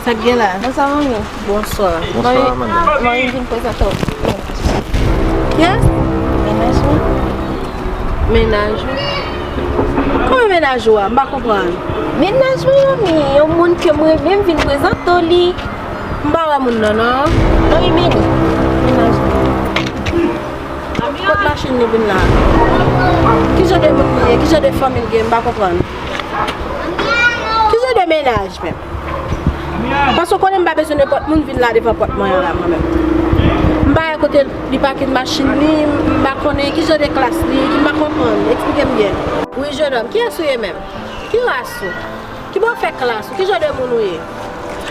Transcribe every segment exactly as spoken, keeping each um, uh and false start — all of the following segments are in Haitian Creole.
Sa k gen la? Bonswa, manmi. Bonswa. Bonswa, manmi, manmi vin prezante w. Kiyès? Mennaj mwen. Mennaj ou? Kòman mennaj ou a? M pa konprann. Mennaj mwen, manmi, yon moun ke m renmen, m vin prezante w li. M pa wè moun nan, non. Non, Imeni. Mennaj mwen. Kot machin li vin la? Ki jan de moun li ye? Ki jan de fanmi l gen? M pa konprann. Ki jan de mennaj menm? Paske w konnen m pa bezwen nenpòt moun vin la devan pòt mwen an la, mwen menm. M pa wè kote li pake machin li, m pa konnen ki jan de klas li, m pa konprann. Eksplike m byen. Wi, jennonm, kiyès ou ye menm? Ki ras ou? Ki bò w fè klas ou? Ki jan de moun ou ye?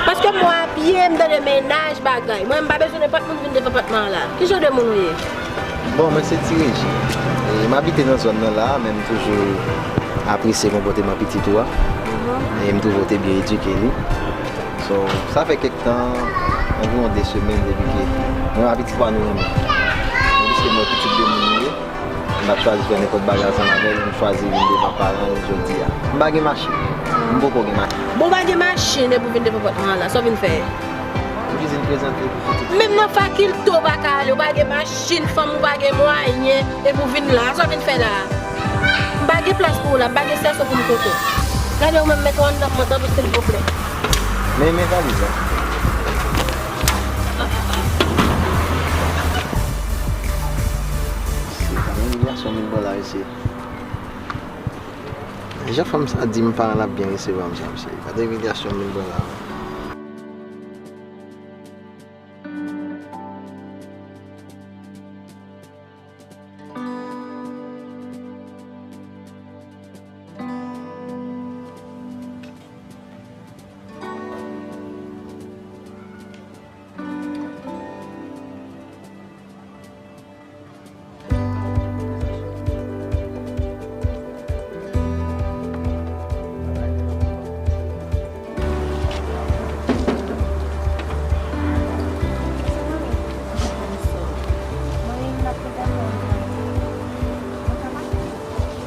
Paske m wè a pye, m tande mennaj bagay. Mwen, m pa bezwen nenpòt moun vin devan pòt mwen an la. Ki jan de moun ou ye? Bon, mwen se Ti Reji. E, m abite nan zòn nan la, men m toujou apresye konpòteman pitit ou a. E m twouve w te byen edike li. So, sa fè kèk tan, anviwon de semèn depi ke mwen ak pitit pa nou renmen. Men piske m wè pitit de moun li ye, m pa t chwazi fè nenpòt bagay ansanm avè l, m chwazi vin devan paran li jodi a. M pa gen machin. M poko gen machin. Bon, w pa gen machin epi w vin devan pòt mwen an la, sa w vin fè? M jis vin prezante pou pitit. Menm nan fakilte w pa ka ale, w pa gen machin, fanm ou pa gen mwayen, epi w vin la, sa w vin fè la? M pa gen plas pou ou la, m pa gen sèso pou m kote w. Gade w menm, mete w anndan pòt la tou, silvouplè. Men, men valiz la. Se pa yon milyasyon mil dola isi. Jan fanm sa di m paran l ap byen resevwa m sa, mesye. Gade milyasyon mil dola.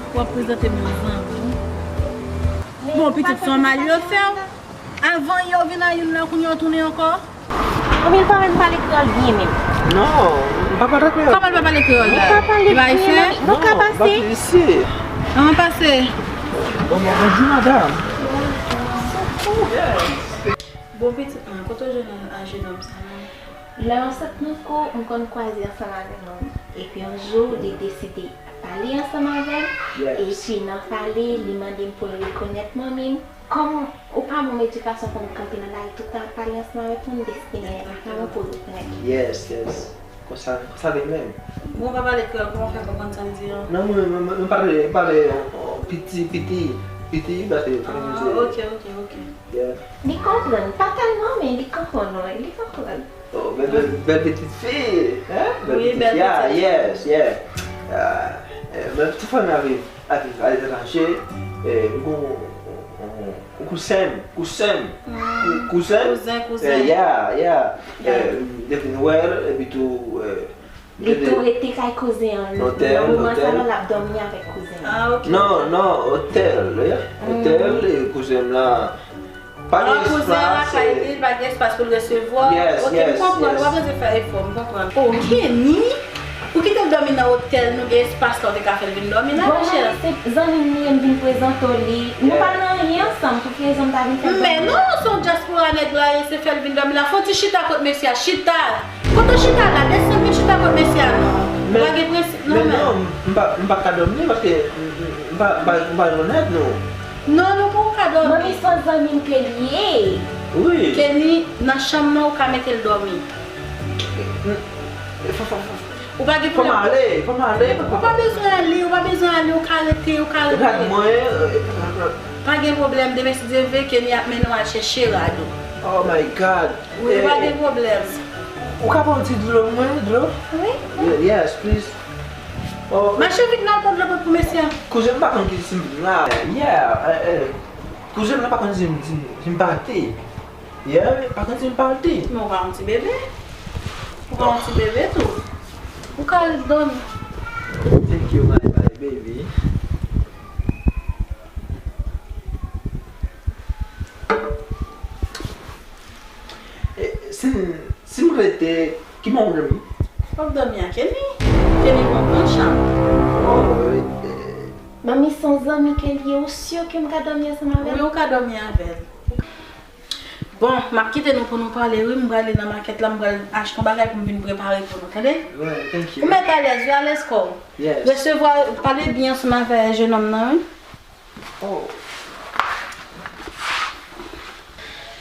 W ap prezante m yon zanmi. Bon, pitit, se yon mal yo fè w. Avan yè w vin a youn la, kounye a w tounen ankò? Anben, li pa menm pale kreyòl byen menm. Non, m pa pale kreyòl. Kòman l pa pale kreyòl la? Li pa pale byen, non, non, m pa pale. Li pa ayisyen? Kòman pase? Bon, bon, bonjou, madanm. Bon, pitit mwen, kote w jwenn a jennonm sa la? Lè m ap sot nan kou, m konn kwaze ansanm avè manmi. Epi yon jou, li deside pale ansanm avè m. Epi nan pale, li mande m pou l rekonèt manmi m. Kòm ou pa ban m edikasyon pou m kanpe nan lari tout tan ap pale ansanm avèk moun, m deside mete ansanm pou rekonèt. Yes, yes. Konsa, konsa li menm. Bon, w pa pale kreyòl, kòman w fè konprann sa m di an? Non, mwen, mwen, mwen, mwen pale, pale, piti, piti, piti, paske, ah, ok, ok, ok. Yeah. Li konprann, pa tèlman, men li konprann, wi, li konprann. Oh, bèl, bèl, bèl pitit fi, hein? Bèl pitit fi, ah, yes, yeah. Ah, eh, mwen tout fanmi ap viv, ap viv aletranje, eh, m gon, yon kouzen, kouzen, kouzen, kouzen, kouzen. Eh, yeah, yeah. Eh, depi nou wè l, epi tou, eh, Li tou rete kay kouzen an. Nan moman sa la, l ap dòmi avèk kouzen an. Ah, ok. Non, non, otèl, eh. Otèl, e kouzen m la. Pa gen espas, kouzen an lakay li, pa gen espas pou l resevwa. Yes, yes, yes. Ok, m konprann, w ap bezwen fè efò, m konprann. Oh, Kenny, ou kite l dòmi nan otèl, nou gen espas la, ou te ka fè l vin dòmi la, machè. Bon, se zanmi m li ye, m vin prezante w li. Nou pa nan anyen ansanm, pou ki rezon m ta vin fè l dòmi la? Men non, se yon dyaspora nèg la ye, se fè l vin dòmi la. Fè yon ti chita kot mesye a, chita. Kote w chita la? Desann vin chita kot mesye a non. Ou pa gen prensip non, men. Men non, m pa, m pa ka dòmi paske m, m, m pa, m pa, m pa jwenn èd non. Non, non, pou w ka dòmi. Manmi, se yon zanmi m ke l ye. Wi. Kenny, nan chanm nan, ou ka mete l dòmi. Fò, fò, fò. Ou pa gen pwoblèm. Fò m ale, fò m ale. Ou pa bezwen ale, ou pa bezwen ale, ou ka rete, ou ka rete. Rad mwen, euh, pa gen pwoblèm, demen si Dye vle, Kenny ap mennen w al chèche rad ou. Oh my God. Wi, pa gen pwoblèm. Ou ka ban m ti dlo mwen, dlo? Wi. Ye-, yes, please. Oh. Mache vit, n al pran dlo pou mesye a. Kouzen m pa konn ki si m la. Yeah, eh, eh. Kouzen m la pa konn si m, si m, si m pati. Yeah, pa konn si m pati. Men ou pa yon ti bebe. Ou pa yon ti bebe tou. Ou ka al dòmi. Thank you, my, my baby. Si m, si m rete, ki bò w dòmi? W ap dòmi a Kenny. Kenny gon gran chanm. Oh, eh, eh. Manmi, se yon zanmi ke l ye, ou si ke m ka dòmi ansanm avè l? Wi, ou ka dòmi avè l. Bon, m ap kite nou pou nou pale, wi. M prale nan makèt la, m pral achte yon bagay pou m vin prepare pou nou, tande? Wi, thank you. Ou mèt alèz, wi, alèz kò w. Yes. Resevwa, pale byen ansanm avè jenòm nan, wi. Oh.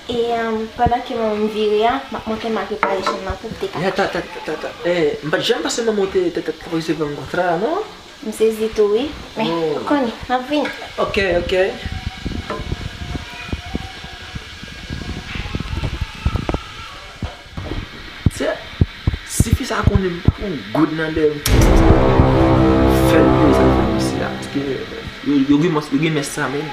E, um, pandan ke mwen vire a, m ap montre m al prepare chanm nan pou m te ka. Ya, ta, ta, ta, ta, ta. Eh, m pa t janm panse manman w te, te, te, te resevwa yon kontra, non? M sezi tou, wi. Men, oh, ou konnen, m ap vini. Ok, ok. Se, si fi sa konnen m pa gon goud nan men m, fè l peye sa fè m isi a. Paske yo, yo gen mès, yo gen mès sa menm.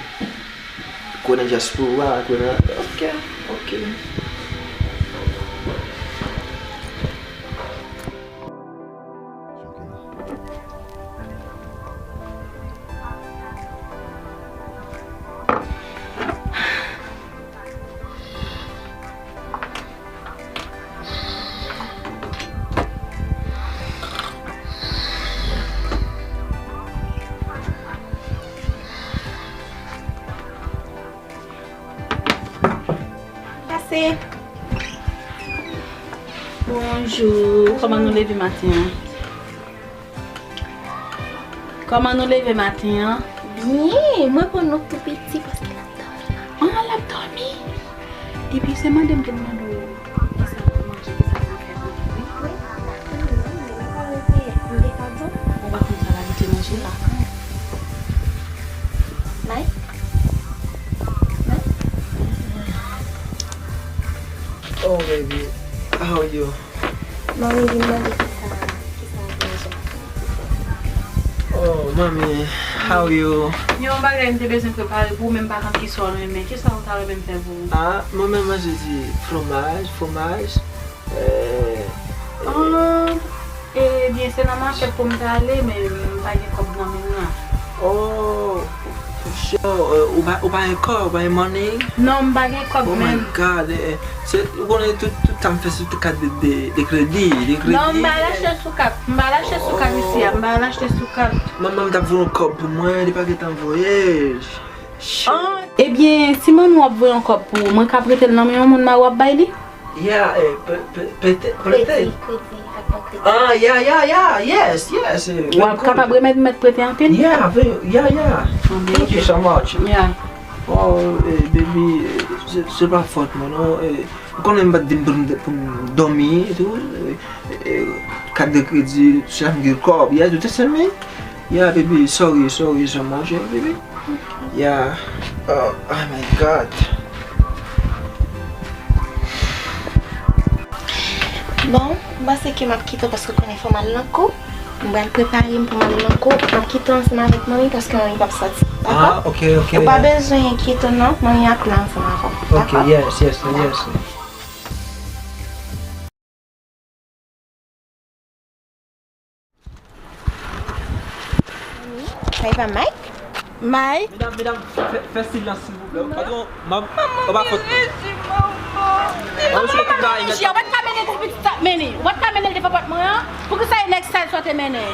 Konnen dyaspora, konnen, ok, ok. Pase. Bonjou. Kòman nou leve maten an? Kòman nou leve maten an? Byen, mwen pran nou tou piti paske l ap dòmi. Ah, l ap dòmi? Epi se mande m te mande w kisa pou manje, kisa pou fè pou li, wi. Wi, m pa rete, m te ka di w. Ou pa konn sa l abitye manje la. May? May? Oh, baby, how are you? Manmi vin mande kisa, kisa w ap manje maten an. Oh, mommy, how are you? Yon bagay m te bezwen prepare pou ou, men m pa konn kisa w renmen. Kisa w ta renmen m fè pou ou? Ah, mwen menm manje di fromaj, fromaj. Eh, eh. Ah, ebyen, se nan makèt pou m ta ale, men m pa gen kòb nan men m nan. Oh, for sure. Eh, ou pa, ou pa gen kòb, ou pa gen money? Non, m pa gen kòb menm. Oh my God, eh, eh. Se, ou konnen tout, tout sa m fè se tout kat de, de, de kredi, de kredi. Non, m pa al achte sou kat. M pa al achte sou kat isi a. M pa al achte sou kat. Manman m t ap voye yon kòb pou mwen, li pa gentan voye. Shit. Ah, ebyen, si manman w ap voye yon kòb pou ou, mwen ka prete l nan men yon moun, mari w ap bay li? Yeah, eh, pe-, pe-, pete, prete. Kredi, kredi, ak kredi. Ah, yeah, yeah, yeah, yes, yes, eh, w ap kapab remèt, mèt prete anpil? Yeah, ve-, yeah, yeah. Ah, thank you so much. Yeah. Oh, eh, baby, eh, se, se pa fòt mwen, non, eh, ou konnen m pa t vin pou m, pou m dòmi, etou, eh, eh, kat de kredi, se la m gen kòb, yeah, you understand me? Yeah, baby, sorry, sorry so much, eh, baby. Yeah. Oh, oh my God. Bon, m panse ke m ap kite w paske w konnen fò m al nan kou. M pral prepare m pou m al nan kou. M ap kite w ansanm avèk manmi paske manmi p ap sòti. Dakò? Ah, ok, ok. Ou pa bezwen enkyete w non, manmi ap la ansanm avè w. Ok, dakò? Yes, yes, yes. Mike? Mike? Medam, medam, fè, fè silans, silvouplè. Patwon, m ap, ou pa fòt mwen. Manman, manman. Manman, si w te bay nèg sa. Ou pa t ka mennen ti pitit sa, mennen. Ou pa t ka mennen l devan pòt mwen an? Poukisa e nèg sa l sot te mennen?